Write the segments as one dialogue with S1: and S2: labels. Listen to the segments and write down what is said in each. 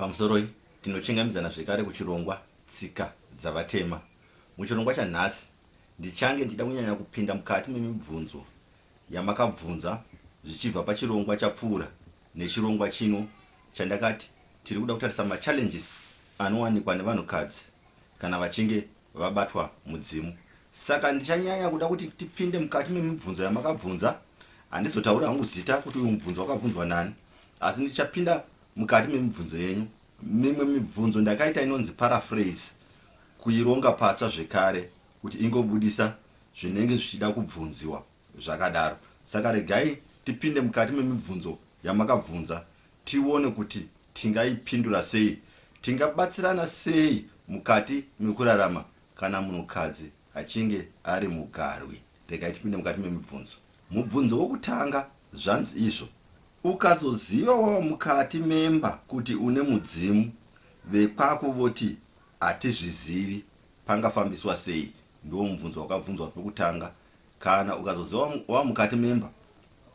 S1: Pamusoroi, tinochingamidzana zvekare kuchirongwa Tsika dzaVatema. Muchirongwa chanhasi, ndichange ndichida kunyanya kupinda mukati memibvunzo yamakabvunza zvichibva pachirongwa chapfuura nechirongwa chino chandakati tiri kuda kutarisa machallenges anowanikwa nevanhukadzi kana vachinge vabatwa mudzimu. Saka ndichanyanya kuda kuti tipinde mukati memibvunzo yamakabvunza. Handizotauri hangu zita kuti uyu mubvunzo wakabvunzwa nani, asi ndichapinda mukati memibvunzo yenyu. Mimwe mibvunzo ndakaita inonzi paraphrase, kuironga patsva zvekare kuti ingobudisa zvinenge zvichida kubvunziwa zvakadaro. Saka regai tipinde mukati memibvunzo yamakabvunza tione kuti tingaipindura sei, tingabatsirana sei mukati mekurarama kana munhukadzi achinge ari mugarwi. Regai tipinde mukati memibvunzo. Mubvunzo wokutanga zvanzi izvo, Ukazoziva wava mukati memba kuti une mudzimu, vekwako voti hatizvizivi, pangafambiswa sei? Ndiwo mubvunzo wakabvunzwa pekutanga. Kana ukazoziva wava mukati memba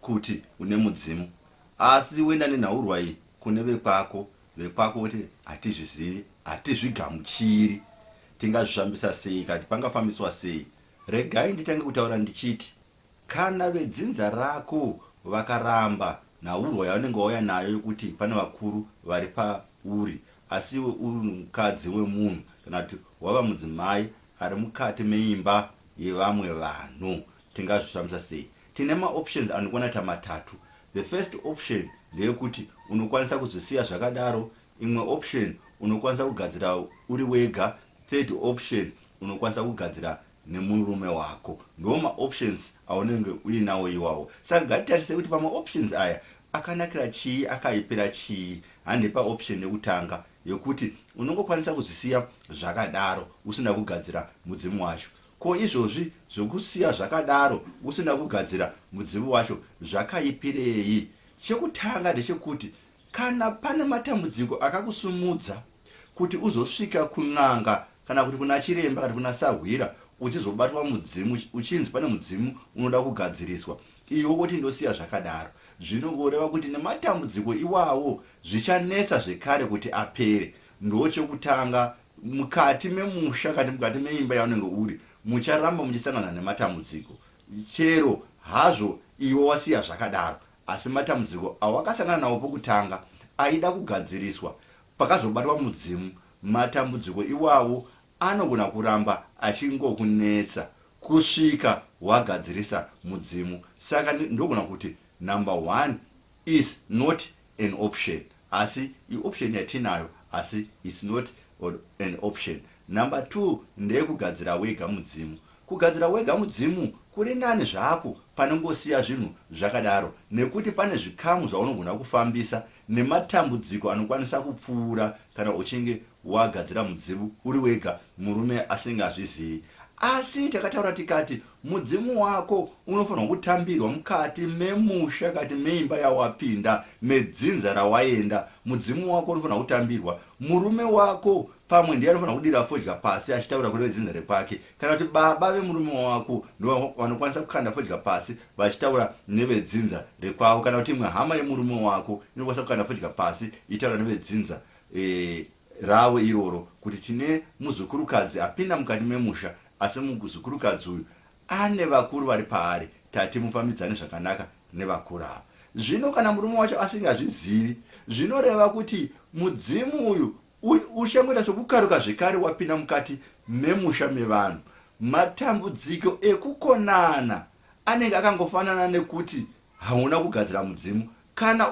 S1: kuti une mudzimu, asi woenda nenhaurwa iyi kune vekwako, vekwako voti hatizvizivi, hatizvigamuchiri, tingazvifambisa sei kana kuti pangafambiswa sei? Regai nditange kutaura ndichiti Kana vedzinza rako vakaramba nhaurwa yaunenge wauya nayo yekuti pane vakuru vari pauri asi iwe uri mukadzi wemunhu kana kuti wava mudzimai ari mukati meimba yevamwe vanhu tingazvifambisa sei? Tine maoptions anokwana kuita matatu. The first option ndeyekuti unokwanisa kuzvisiya zvakadaro. Imwe option unokwanisa kugadzira uri wega. Third option unokwanisa kugadzira nemurume wako. Ndiwo maoptions aunenge uinawo iwawo. Saka ngatitarise kuti pamaoptions aya akanakira chii akaipira chii. Hande paoption yekutanga yekuti unongokwanisa kuzvisiya zvakadaro usina kugadzira mudzimu wacho. Ko izvozvi zvekusiya zvakadaro usina kugadzira mudzimu wacho zvakaipirei? Chekutanga ndechekuti Kana pane matambudziko akakusumudza kuti uzosvika kun'anga kana kuti kuna chiremba kana kuna sahwira uchizobatwa mudzimu uchinzi pane mudzimu unoda kugadziriswa iwe woti ndosiya zvakadaro zvinongoreva kuti nematambudziko iwawo zvichanetsa zvekare kuti apere. Ndochekutanga mukati memusha kana mukati meimba yaunenge uri mucharamba muchisangana nematambudziko chero hazvo iwe wasiya zvakadaro Asi matambudziko awakasangana nawo pokutanga aida kugadziriswa pakazobatwa mudzimu. Matambudziko iwawo anogona kuramba achingokunetsa kusvika wagadzirisa mudzimu. Saka ndogona kuti number one is not an option asi ioption yatinayo asi its not an option. Number two ndeyekugadzira wega mudzimu. Kugadzira wega mudzimu kuri nani zvako panongosiya zvinhu zvakadaro nekuti pane zvikamu zvaunogona kufambisa nematambudziko anokwanisa kupfuura kana uchinge wagadzira mudzimu uri wega murume asingazvizivi. Asi takataura tikati mudzimu wako unofanirwa kutambirwa mukati memusha kati meimba yawapinda medzinza rawaenda mudzimu wako unofanirwa kutambirwa murume wako Pamwe ndiye anofanira kudira fodya pasi achitaura kune vedzinza rekwake kana kuti baba vemurume wako ndivo vanokwanisa kukanda fodya pasi vachitaura nevedzinza rekwavo kana kuti imwe hama yemurume wako inokwanisa kukanda fodya pasi ichitaura nevedzinza e, ravo iroro kuti tine muzukurukadzi apinda mukati memusha asi muzukurukadzi uyu ane vakuru vari paari tati mufambidzane zvakanaka nevakuru ava. Zvino kana murume wacho asingazvizivi zvinoreva kuti mudzimu uyu Uchangoita sokukaruka zvekare wapinda mukati memusha mevanhu. Matambudziko ekukonana anenge akangofanana nekuti hauna kugadzira mudzimu kana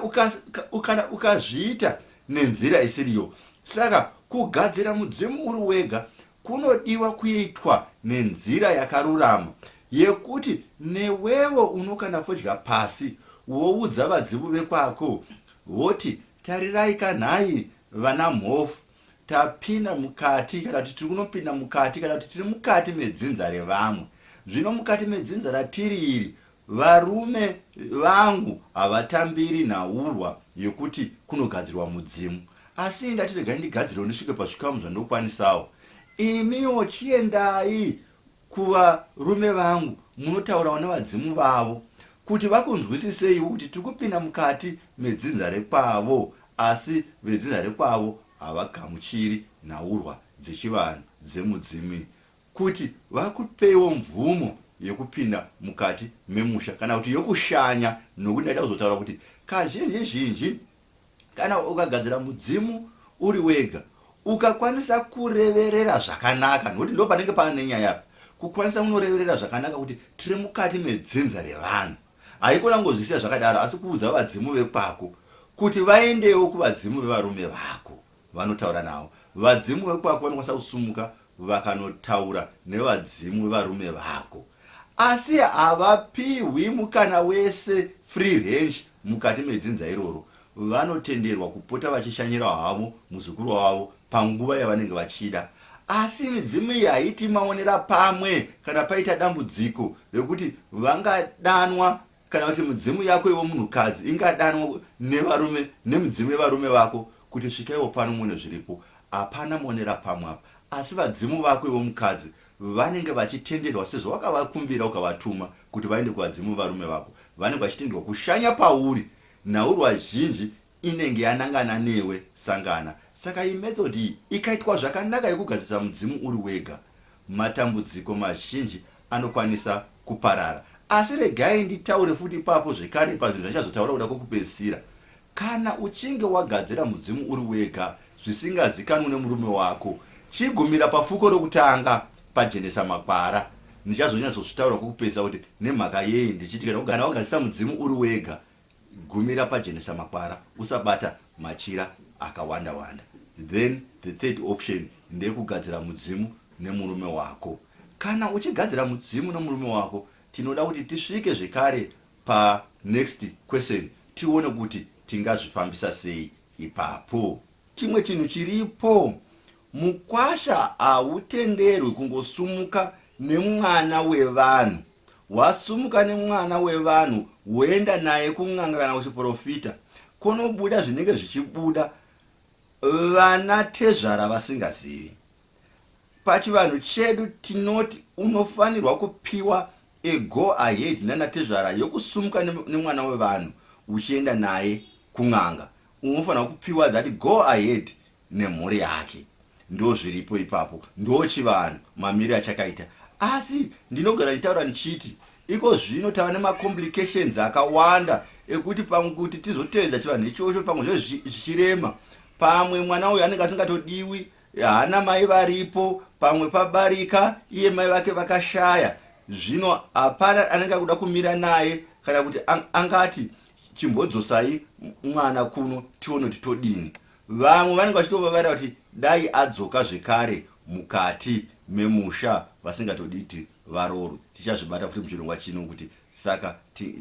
S1: kana ukazviita nenzira isiriyo. Saka kugadzira mudzimu uri wega kunodiwa kuitwa nenzira yakarurama yekuti newewo unokanda fodya pasi woudza vadzimu vekwako woti Tarirai ka nhai vana Mhofu, tapinda mukati kana kuti tiri kunopinda mukati kana kuti tiri mukati medzinza revamwe. Zvino mukati medzinza ratiri iri varume vangu havatambiri nhaurwa yekuti kunogadzirwa mudzimu. Asi ndati regai ndigadzirewo ndisvike pazvikamu zvandokwanisawo. Imiwo chiendai Kuvarume vangu munotaurawo nevadzimu vavo kuti vakunzwisiseiwo kuti tiri kupinda mukati medzinza rekwavo. Asi vedzinza rekwavo havagamuchiri nhaurwa dzechivanhu dzemudzimu iyi kuti vakupeiwo mvumo yekupinda mukati memusha kana kuti yokushanya nokuti ndaida kuzotaura kuti kazhinji zhinji kana ukagadzira mudzimu uri wega ukakwanisa kureverera zvakanaka nokuti ndo panenge pane nyaya apa kukwanisa unoreverera zvakanaka kuti tiri mukati medzinza revanhu haikona kungozvisiya zvakadaro asi kuudza vadzimu vekwako kuti vaendewo kuvadzimu vevarume vako vanotaura navo vadzimu vekwako vanokwanisa kusumuka vakanotaura nevadzimu vevarume vako asi havapihwi mukana wese free range mukati medzinza iroro vanotenderwa kupota vachishanyira havo muzukuru wavo panguva yavanenge vachida asi midzimu iyi haiti maonera pamwe kana paita dambudziko rekuti vangadanwa kana kuti midzimu yako iwe munhukadzi ingadanwa nevarume nemidzimu yevarume vako kuti svikaiwo pano muone zviripo hapana monera pamwe apa asi vadzimu vako iwe mukadzi vanenge vachitenderwa sezvo wakavakumbira ukavatuma kuti vaende kuvadzimu varume vako vanenge vachitenderwa kushanya pauri nhaurwa zhinji inenge yanangana newe sangana saka iyi method iyi ikaitwa zvakanaka yekugadzirisa mudzimu uri wega matambudziko mazhinji anokwanisa kuparara asi regai nditaure futi ipapo zvekare pazvinhu zvandichazotaura kuda kwekupedzisira kana uchinge wagadzira mudzimu uri wega zvisingazikanwi nemurume wako chigumira pafuko rokutanga pajenesa makwara ndichazonyatsozvitaura kwekupedzisa kuti nemhaka yei ndichiti kana wagadzisa mudzimu uri wega gumira pajenesa makwara usabata machira akawanda wanda then the third option ndeyekugadzira mudzimu nemurume wako kana uchigadzira mudzimu nemurume wako tinoda kuti tisvike zvekare panext question tione kuti tingazvifambisa sei ipapo chimwe chinhu chiripo mukwasha hautenderwi kungosumuka nemwana wevanhu wasumuka nemwana wevanhu woenda naye kun'anga kana kuchiprofita kunobuda zvinenge zvichibuda vana tezvara vasingazivi pachivanhu chedu tinoti unofanirwa kupiwa a go ahead nana tezvara yokusumuka nemwana wevanhu uchienda naye kun'anga unofanirwa kupiwa that go ahead nemhuri yake ndo zviripo ipapo ndo chivanhu mamiriro achakaita asi ndinogara ndichitaura ndichiti iko zvino tava nemacomplications akawanda ekuti pamwe kuti tizotevedza chivanhu ichocho pamwe zve zvichirema pamwe mwana uyu anenge asingatodiwi haana mai varipo pamwe pabarika iye mai vake vakashaya zvino hapana anenge akuda kumira naye kana kuti angati chimbodzosai mwana kuno tione kuti todini vamwe vanenge vachitovavarira kuti dai adzoka zvekare mukati memusha vasingatoditi varoorwe tichazvibata futi muchirongwa chino kuti saka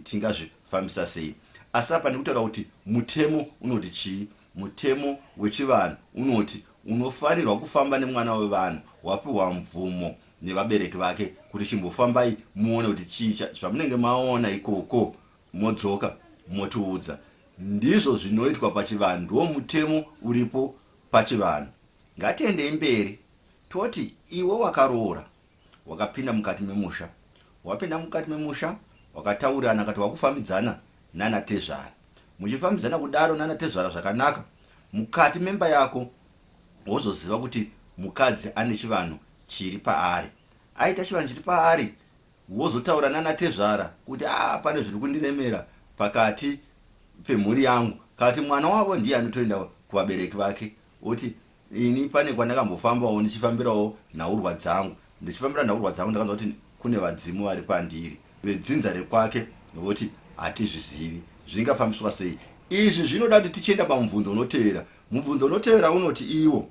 S1: tingazvifambisa sei asi apa ndikutaura kuti mutemo unoti chii mutemo wechivanhu unoti unofanirwa kufamba nemwana wevanhu wapiwa mvumo nevabereki vake kuti chimbofambai muone kuti chii zvamunenge maona ikoko modzoka motiudza ndizvo zvinoitwa pachivanhu ndo mutemo uripo pachivanhu ngatiendei mberi toti iwe wakaroora wakapinda mukati memusha wapinda mukati memusha wakataurirana kati wakufambidzana nana tezvara muchifambidzana kudaro nana tezvara zvakanaka mukati memba yako wozoziva kuti mukadzi ane chivanhu chiri paari aita chivanhu chiri paari wozotaura nana tezvara kuti a ah, pane zviri kundiremera pakati pemhuri yangu kati mwana wavo ndiye anotoenda kuvabereki vake oti ini pane kwandakambofambawo ndichifambirawo nhaurwa dzangu ndichifambira nhaurwa dzangu ndakanzwa kuti kune vadzimu vari pandiri vedzinza rekwake voti hatizvizivi zvingafambiswa sei izvi zvinoda kuti tichienda pamubvunzo unotevera mubvunzo unotevera unoti iwo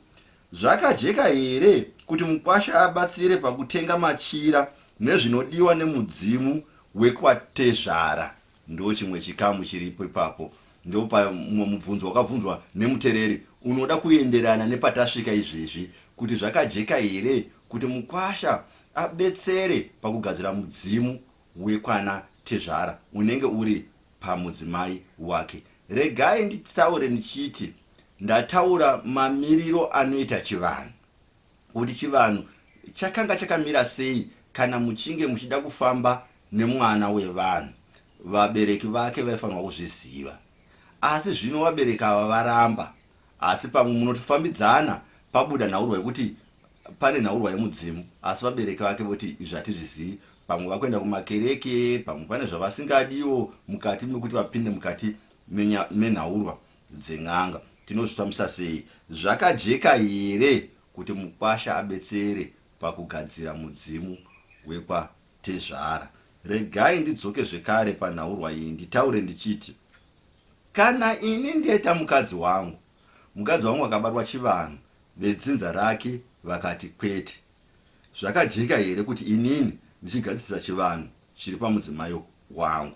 S1: zvakajeka here kuti mukwasha abatsire pakutenga machira nezvinodiwa nemudzimu wekwatezvara ndo chimwe chikamu chiripo ipapo ndopamwe mubvunzo wakabvunzwa nemutereri unoda kuenderana nepatasvika izvezvi kuti zvakajeka here kuti mukwasha abetsere pakugadzira mudzimu wekwana tezvara unenge uri pamudzimai wake regai nditaure ndichiti ndataura mamiriro anoita chivanhu kuti chivanhu chakanga chakamira sei kana muchinge muchida kufamba nemwana wevanhu vabereki vake vaifanirwa kuzviziva. Asi zvino vabereki ava varamba. Asi pamwe munotofambidzana pabuda nhaurwa yekuti pane nhaurwa yemudzimu asi vabereki vake voti izvi hatizvizivi. Pamwe vakuenda kumakereke, pamwe pane zvavasingadiwo mukati mekuti vapinde mukati menhaurwa dzen'anga. Tinozvifambisa sei? Zvakajeka here kuti mukwasha abetsere pakugadzira mudzimu wekwatezvara? Regai ndidzoke zvekare panhaurwa iyi nditaure ndichiti kana ini ndeta mukadzi wangu, mukadzi wangu akabatwa chivanhu vedzinza rake vakati kwete. Zvakajeka here kuti inini ndichigadzirisa chivanhu chiri pamudzimai wangu?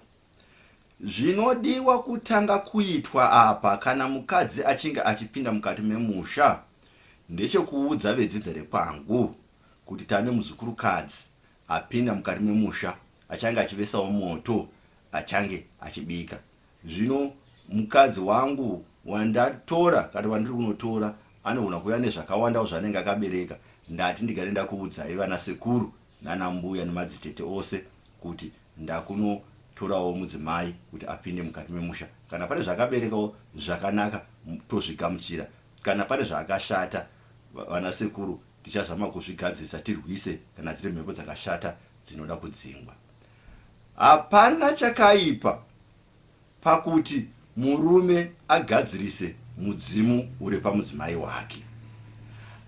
S1: Zvinodiwa kutanga kuitwa apa kana mukadzi achinge achipinda mukati memusha ndechekuudza vedzinza rekwangu kuti tane muzukurukadzi apinda mukati memusha achange achivesawo moto achange achibika. Zvino mukadzi wangu wandatora kana wandiri kunotora anogona kuuya nezvakawandawo zvaanenge akabereka. Ndati ndigare ndakuudzai vana sekuru nana mbuya nemadzitete ose kuti ndakunotorawo mudzimai kuti apinde mukati memusha. Kana pane zvaakaberekawo zvakanaka tozvigamuchira. Kana pane zvaakashata vana sekuru tichazama kuzvigadzirisa tirwise kana dziri mhepo dzakashata dzinoda kudzingwa. Hapana chakaipa pakuti murume agadzirise mudzimu uri pamudzimai wake.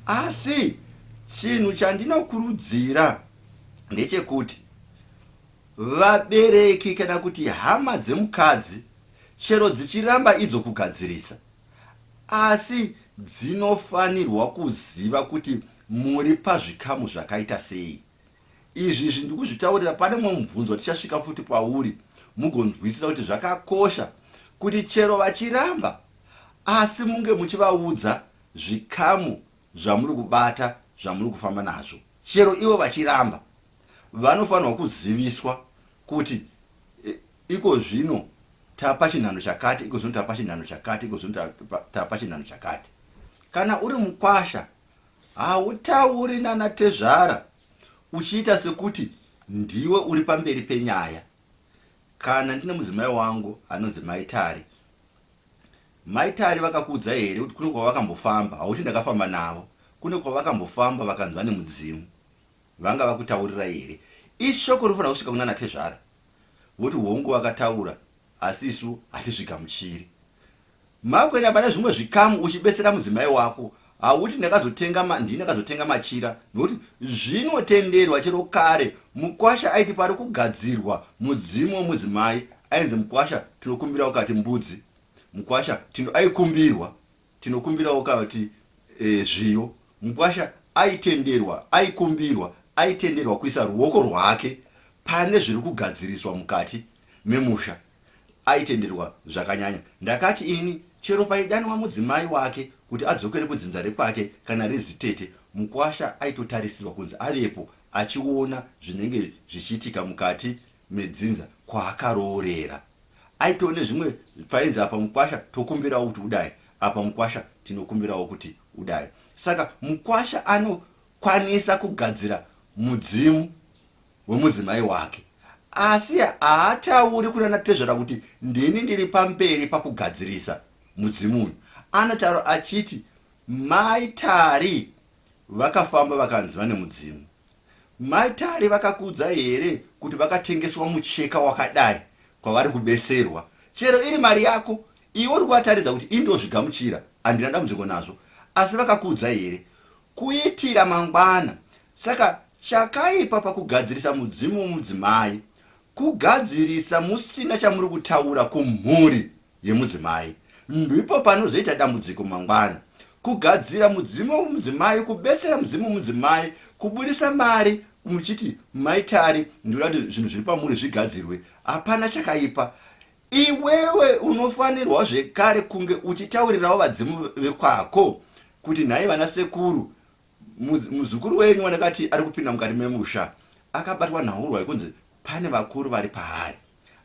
S1: Asi chinhu chandinokurudzira ndechekuti vabereki kana kuti hama dzemukadzi chero dzichiramba idzo kugadzirisa asi dzinofanirwa kuziva kuti muri pazvikamu zvakaita sei. Izvi izvi ndikuzvitaurira pane mumwe mubvunzo watichasvika futi pauri mugonzwisisa kuti zvakakosha kuti chero vachiramba asi munge muchivaudza zvikamu zvamuri kubata zvamuri kufamba nazvo. Chero ivo vachiramba vanofanirwa kuziviswa kuti e, iko zvino tapa chinhano chakati, iko zvino tapa chinhano chakati, iko zvino tapa chinhano chakati. Kana uri mukwasha Hautauri nana tezvara uchiita sekuti ndiwe uri pamberi penyaya. Kana ndine mudzimai wangu anonzi Mai Tari. Mai Tari vakakuudza here kuti kune kwavakambofamba? Hauti ndakafamba navo. Kune kwavakambofamba vakanzi vane mudzimu. Vanga vakutaurirai here? Ishoko rinofanira kusvika kunana tezvara. Voti hongu vakataura asi isu hatizvigamuchiri. Makuenda pane zvimwe zvikamu uchibetsera mudzimai wako hauti ndakazotenga ma, ndini ndakazotenga machira nokuti zvinotenderwa chero kare mukwasha aiti pari kugadzirwa mudzimu wemudzimai ainzi mukwasha tinokumbira ukati mbudzi mukwasha tino aikumbirwa tinokumbira ukati e, zviyo mukwasha aitenderwa aikumbirwa aitenderwa kuisa ruoko rwake pane zviri kugadziriswa mukati memusha aitenderwa zvakanyanya. Ndakati ini chero paidanwa mudzimai wake kuti adzokere kudzinza rekwake kana rezitete, mukwasha aitotarisirwa kunzi avepo achiona zvinenge zvichiitika mukati medzinza kwaakaroorera. Aitove nezvimwe painzi apa mukwasha tokumbirawo kuti udai, apa mukwasha tinokumbirawo kuti udai. Saka mukwasha anokwanisa kugadzira mudzimu wemudzimai wake asi haatauri kuna natezvara kuti ndini ndiri pamberi pakugadzirisa mudzimu uyu. Anotaura achiti mai Tari vakafamba vakanzi vane mudzimu. Mai Tari vakakuudza here kuti vakatengeswa mucheka wakadai kwavari kubetserwa? Chero iri mari yako iwe uri kuvataridza kuti ini ndozvigamuchira handina dambudziko nazvo asi vakakuudza here kuitira mangwana. Saka chakaipa pakugadzirisa mudzimu wemudzimai kugadzirisa musina chamuri kutaura kumhuri yemudzimai. Ndipo panozoita dambudziko mangwana. Kugadzira mudzimu wemudzimai, kubetsera mudzimu wemudzimai, kuburisa mari muchiti mai Tari ndinoda kuti zvinhu zviri pamuri zvigadzirwe. Hapana chakaipa. Iwewe unofanirwa zvekare kunge uchitaurirawo vadzimu vekwako kuti nhai vana sekuru muzukuru wenyu wandakati ari kupinda mukati memusha akabatwa nhaurwa yekunzi pane vakuru vari paari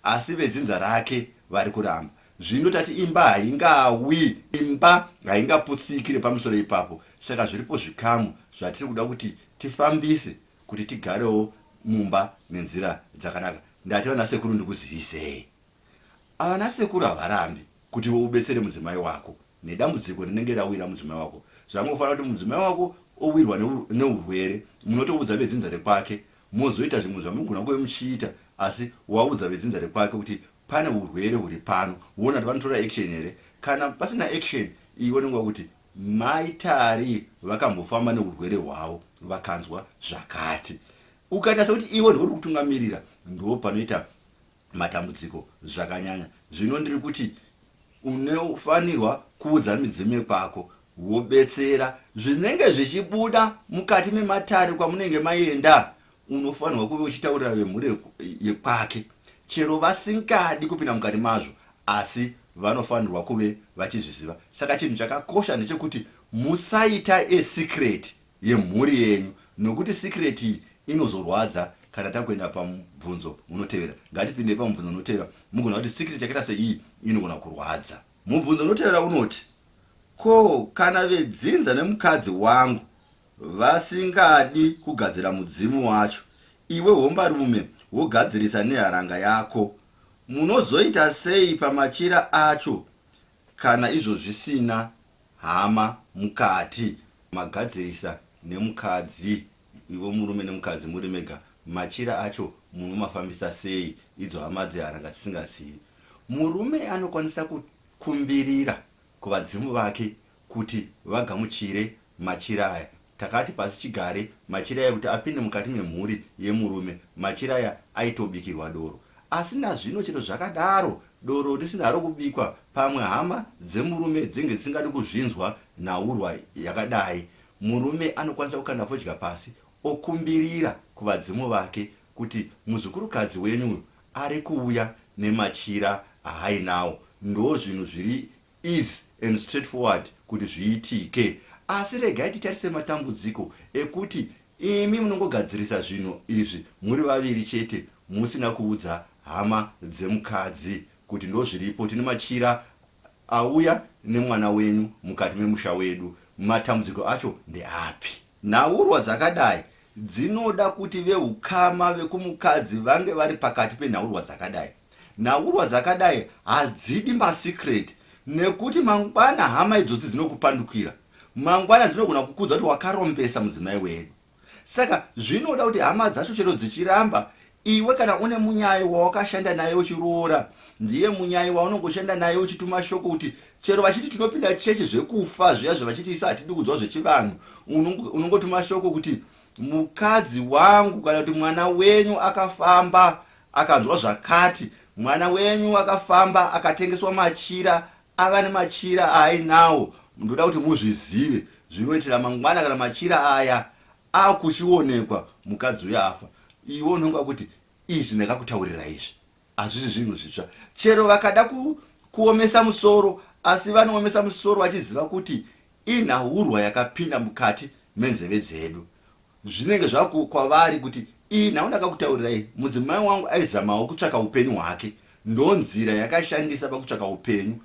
S1: asi vedzinza rake vari kuramba zvino tati imba haingawi imba haingaputsiki nepamusoro ipapo saka zviripo zvikamu zvatiri kuda kuti tifambise kuti tigarewo mumba nenzira dzakanaka. Ndati vana sekuru ndikuzivisei. Vana sekuru havarambi. kuti iwe ubetsere mudzimai wako nedambudziko rinenge rawira mudzimai wako. Zvangofanira kuti mudzimai wako owirwa neurwere, munotoudza vedzinza rekwake, mozoita zvimwe zvamunogona kuve muchiita, asi waudza vedzinza rekwake kuti pane urwere huri pano, woona kuti vanotora action here. Kana pasina action, iwe unenge wakuti Mai Tari vakambofamba neurwere hwavo vakanzwa zvakati. Ukaita sekuti iwe ndiwe uri kutungamirira, ndopanoita matambudziko zvakanyanya. Zvino ndiri kuti unofanirwa kuudza midzimu yekwako wobetsera zvinenge zvichibuda mukati mematare kwamunenge maenda. Unofanirwa kuve uchitaurira vemhuri yekwake chero vasingadi kupinda mukati mazvo, asi vanofanirwa kuve vachizviziva. Saka chinhu chakakosha ndechekuti musaita a secret yemhuri yenyu nokuti secret iyi inozorwadza kana takuenda pamubvunzo unotevera. Ngatipindei pamubvunzo unotevera mugona kuti secret yakaita seiyi inogona kurwadza. Mubvunzo unotevera unoti, Ko kana vedzinza nemukadzi wangu vasingadi kugadzira mudzimu wacho iwe hombarume wogadzirisa neharanga yako munozoita sei pamachira acho kana izvo zvisina hama mukati? Magadzirisa nemukadzi ivo murume nemukadzi muri mega machira acho munomafambisa sei idzo hama dzeharanga dzisingazivi? Murume anokwanisa kukumbirira kuvadzimu vake kuti vagamuchire machira aya. Takati pasi chigare machira aya kuti apinde mukati memhuri yemurume machira aya aitobikirwa doro. Asi nazvino chero zvakadaro doro risina haro kubikwa pamwe hama dzemurume dzinenge dzisingadi kuzvinzwa nhaurwa yakadai. Murume anokwanisa kukanda fodya pasi okumbirira kuvadzimu vake kuti muzukurukadzi wenyu uyu ari kuuya nemachira aainawo. Ndozvinhu zviri easy and straight forward kuti zviitike. Asi regai titarise matambudziko ekuti imi munongogadzirisa zvinhu izvi muri vaviri chete musina kuudza hama dzemukadzi kuti ndozviripo tine machira auya nemwana wenyu mukati memusha wedu. Matambudziko acho ndeapi? Nhaurwa dzakadai dzinoda kuti veukama vekumukadzi vange vari pakati penhaurwa dzakadai. Nhaurwa dzakadai hadzidi masecret nekuti mangwana hama idzodzi dzinokupandukira. Mangwana dzinogona kukuudza kuti wakarombesa mudzimai wedu. Saka zvinoda kuti hama dzacho chero dzichiramba, iwe kana une munyai wawakashanda naye uchiroora, ndiye munyai waunongoshanda naye uchituma shoko kuti chero vachiti tinopinda chechi zvekufa zviya zvavachiti isu hatidi kunzwa zvechivanhu, unongotuma shoko kuti mukadzi wangu kana kuti mwana wenyu akafamba akanzwa zvakati, mwana wenyu akafamba akatengeswa machira ava nemachira aainawo, ndoda kuti muzvizive zvinoitira mangwana kana machira aya akuchionekwa mukadzi uyo afa, iwe unonga kuti izvi ndakakutaurira izvi hazvisi zvinhu zvitsva. Chero vakada kuomesa musoro, asi vanoomesa musoro vachiziva kuti inhaurwa yakapinda mukati menzeve dzedu. Zvinenge zvaku kwavari kuti iyi nhau ndakakutaurirai, mudzimai wangu aizamawo kutsvaka upenyu hwake, ndonzira yakashandisa pakutsvaka upenyu,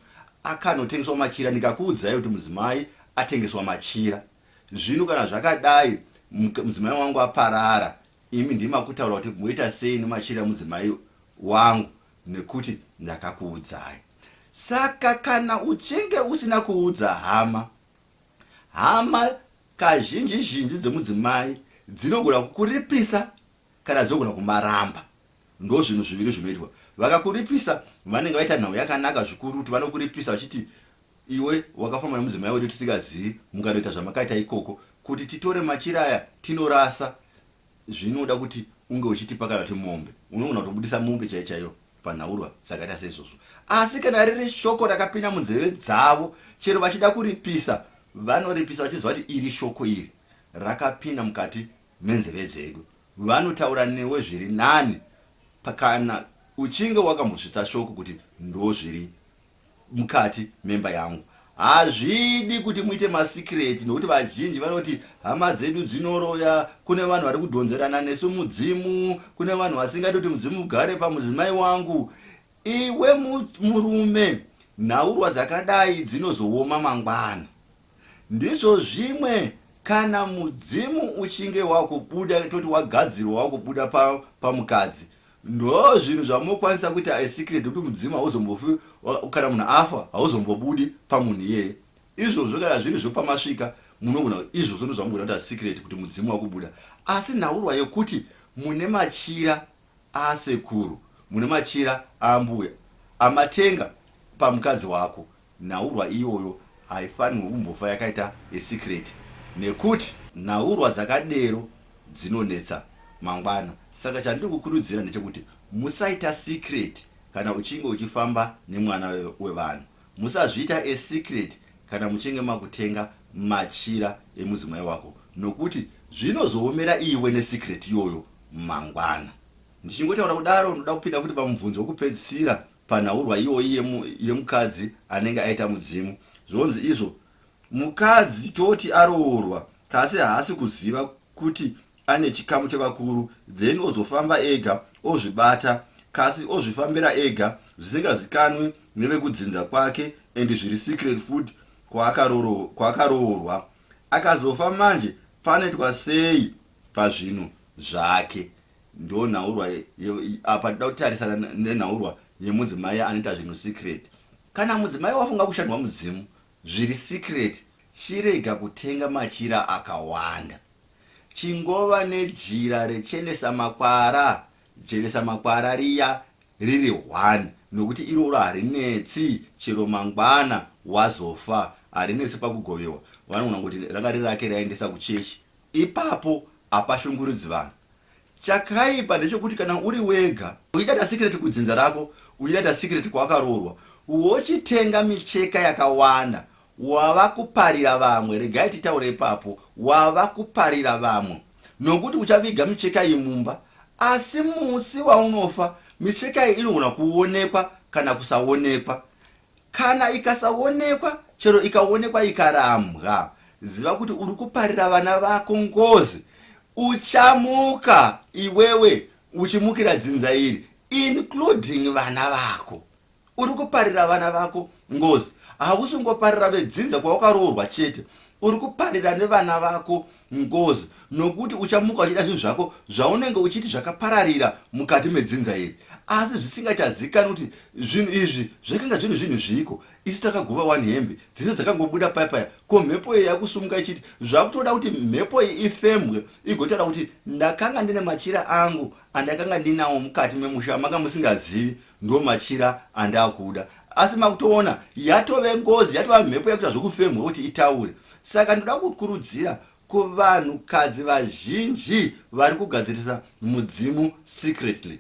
S1: akanotengeswa machira, ndikakuudzai kuti mudzimai atengeswa machira. Zvino kana zvakadai mudzimai wangu aparara, imi ndimi makutaura kuti moita sei nemachira emudzimai wangu nekuti ndakakuudzai. Saka kana uchinge usina kuudza hama, Hama kazhinji zhinji dzemudzimai dzinogona kukuripisa kana dzinogona kumaramba. Ndozvinhu zviviri zvinoitwa. Vakakuripisa vanenge vaita nhau yakanaka zvikuru kuti vanokuripisa vachiti iwe wakafamba nemudzimai wedu tisingazivi mukanoita zvamakaita ikoko kuti titore machira aya tinorasa zvinoda kuti unge uchitipa kana kuti mombe unogona kutobudisa mombe chaiyo chaiyo panhaurwa dzakaita seizvozvo asi kana riri shoko rakapinda munzeve dzavo chero vachida kuripisa vanoripisa vachiziva kuti iri shoko iri rakapinda mukati menzeve dzedu vanotaura newe zviri nani kana uchinge wakambosvitsa shoko kuti ndozviri mukati memba yangu. Hazvidi kuti muite masecret nokuti vazhinji vanoti hama dzedu dzinoroya, kune vanhu vari kudhonzerana nesu mudzimu, kune vanhu vasingadi kuti mudzimu ugare pamudzimai wangu. Iwe murume, nhaurwa dzakadai dzinozooma mangwana. Ndizvo zvimwe kana mudzimu uchinge wakubuda, toti wagadzirwa wakubuda pamukadzi pa. Ndo zvinhu zvamunokwanisa kuita a secret kuti mudzimu hauzombofi kana munhu afa hauzombobudi pamunhu iyeye. Izvozvo kana zviri zvepamasvika munogona izvozvo ndozvamugona kuita secret kuti mudzimu wakubuda. Asi nhaurwa yekuti mune machira asekuru, mune machira aambuya amatenga pamukadzi wako, nhaurwa iyoyo haifanirwi kumbofa yakaita a secret nekuti nhaurwa dzakadero dzinonetsa mangwana. Saka chandiri kukurudzira ndechekuti musaita secret kana uchinge uchifamba nemwana wevanhu. Musazviita a secret kana muchinge makutenga machira emudzimai wako nokuti zvinozoomera iwe nesecret iyoyo mangwana. Ndichingotaura kudaro ndoda kupinda futi pamubvunzo wekupedzisira panhaurwa iyoyi yemukadzi anenge aita mudzimu. Zvonzi izvo mukadzi toti aroorwa kasi haasi kuziva kuti ane chikamu chevakuru then ozofamba ega ozvibata kasi ozvifambira ega zvisingazikanwi nevekudzinza kwake and zviri secret food kwaakaroorwa akazofa manje panoitwa sei pazvinhu zvake ndonhaurwa apa toda kutarisana nenhaurwa yemudzimai anoita zvinhu secret kana mudzimai wafunga kushandwa mudzimu zviri secret chirega kutenga machira akawanda Chingova nejira rechenesa makwara, jenesa makwara riya riri one nokuti iroro harinetsi chero mangwana wazofa harinetsi pakugovewa. Vanogona kungoti ranga riri rake raendesa kuchechi. Ipapo hapashungurudzi vanhu. Chakaipa ndechekuti kana uri wega uchida secret kudzinza rako, uchida secret kwawakaroorwa, wochitenga micheka yakawanda Wava kuparira vamwe, regai titaure ipapo, wava kuparira vamwe nokuti uchaviga micheka iyi mumba, asi musi waunofa micheka iyi inogona kuonekwa kana kusaonekwa. Kana ikasaonekwa, chero ikaonekwa ikarambwa, ziva kuti uri kuparira vana vako ngozi. Uchamuka iwewe uchimukira dzinza iri including vana vako. Uri kuparira vana vako ngozi. Hausi kungoparira vedzinza kwawakaroorwa chete, uri kuparira nevana vako ngozi nokuti uchamuka uchida zvinhu zvako zvaunenge uchiti zvakapararira mukati medzinza iri, asi zvisingachazikanwi kuti zvinhu izvi zvakanga zviri zvinhu zviiko. Isu takagova wani hembe dzese dzakangobuda paya paya, ko mhepo iyi yakusumuka ichiti zvakutoda kuti mhepo iyi ifembwe igotaura kuti ndakanga ndine machira angu andakanga ndinawo mukati memusha manga musingazivi Ndomachira andakuda asi makutoona yatove ngozi yatova mhepo yakuita zvekufemhwa kuti itaure saka ndoda kukurudzira kuvanhukadzi vazhinji vari kugadzirisa mudzimu secretly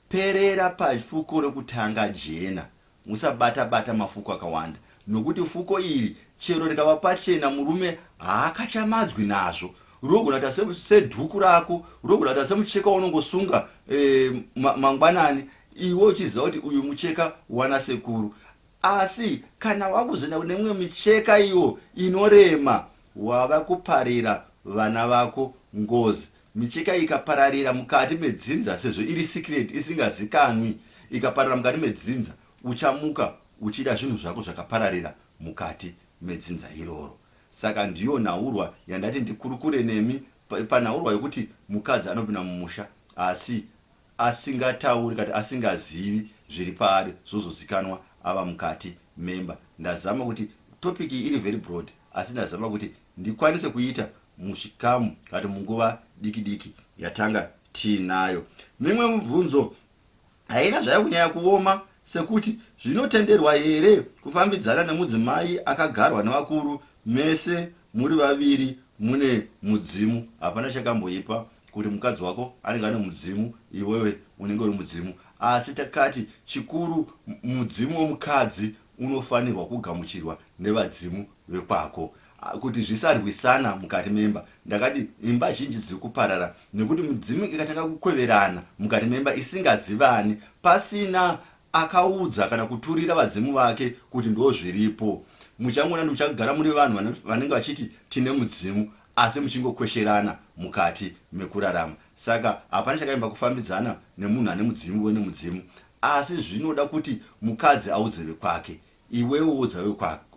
S1: perera pafuko rekutanga jena musabata bata mafuko akawanda nokuti fuko iri chero rikava pachena murume haakachamadzwi nazvo Rinogona kuita sedhuku rako, rinogona kuita semucheka waunongosunga e, mangwanani iwe uchiziva kuti uyu mucheka wana sekuru. Asi kana wakuzoenda kune mimwe micheka iyo inorema, wava kuparira vana vako ngozi. Micheka iyi ikapararira mukati medzinza sezvo iri secret isingazikanwi, ikapararira mukati medzinza, uchamuka uchida zvinhu zvako zvakapararira mukati medzinza iroro. Saka ndiyo nhaurwa yandati ndikurukure nemi panhaurwa yokuti mukadzi anopinda mumusha asi asingatauri kati asingazivi zviri paari zvozozikanwa ava mukati memba. Ndazama kuti topic iyi iri very broad asi ndazama kuti ndikwanise kuita muchikamu kati munguva diki diki yatanga tiinayo. Mimwe mibvunzo haina zvayo kunyanya kuoma sekuti zvinotenderwa here kufambidzana nemudzimai akagarwa nevakuru mese muri vaviri mune mudzimu. Hapana chakamboipa kuti mukadzi wako anenge ane mudzimu iwewe unenge uri mudzimu asi takati chikuru mudzimu wemukadzi unofanirwa kugamuchirwa nevadzimu vekwako kuti zvisarwisana mukati memba. Ndakati imba zhinji dziri kuparara nekuti mudzimu ikatanga kukweverana mukati memba isingazivani pasina akaudza kana kuturira vadzimu vake kuti ndozviripo. Muchangoona kuti muchagara muri vanhu vanenge vachiti tine mudzimu asi muchingokwesherana mukati mekurarama. Saka hapana chakaimba kufambidzana nemunhu ane mudzimu wene mudzimu asi zvinoda kuti mukadzi audze vekwake. Iwewe udza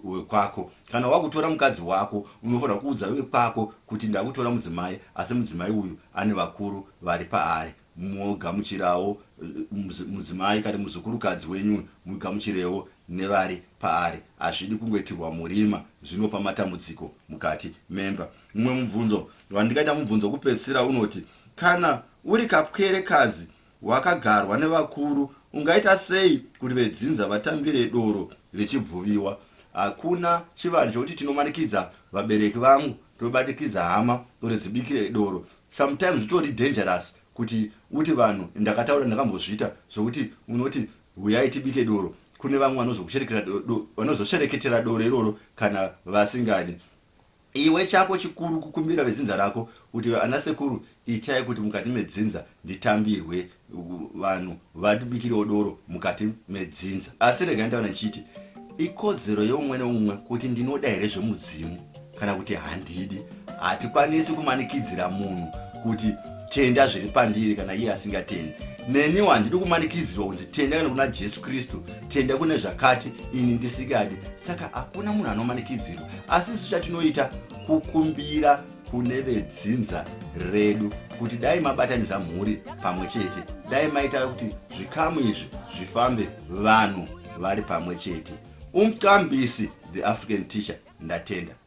S1: wekwako. Kana wakutora mukadzi wako unofanirwa kuudza vekwako kuti ndakutora mudzimai asi mudzimai uyu ane vakuru vari paari. Mogamuchirawo Mudzimai kana muzukurukadzi wenyu mugamuchirewo nevari paari. Hazvidi kungoitirwa murima, zvinopa matambudziko mukati memba. Mumwe mubvunzo wandingaita mubvunzo wekupedzisira unoti, kana uri kapwerekadzi wakagarwa nevakuru ungaita sei kuti vedzinza vatambire doro richibvuviwa? Hakuna chivanhu chokuti tinomanikidza vabereki vangu tobatikidza hama kuti dzibikire doro. Sometimes zvitori dangerous kuti uti vanhu ndakataura ndakambozviita zvokuti unoti huyai tibike doro kune vamwe vanozoshereketera doro iroro kana vasingadi iwe chako chikuru kukumbira vedzinza rako kuti ana sekuru itai kuti mukati medzinza nditambirwe vanhu vatibikirewo doro mukati medzinza asi regai ndaona ndichiti ikodzero yeumwe neumwe kuti ndinoda here zvemudzimu kana kuti handidi hatikwanisi kumanikidzira munhu kuti tenda zviri pandiri kana iye asingatendi neniwo handidi kumanikidzirwa kunzi tenda kana kuna jesu kristu tenda kune zvakati ini ndisikadi saka hakuna munhu anomanikidzirwa asi isu chatinoita kukumbira kune vedzinza redu kuti dai mabatanidza mhuri pamwe chete dai maita kuti zvikamu izvi zvifambe vanhu vari pamwe chete umqambisi the african teacher ndatenda.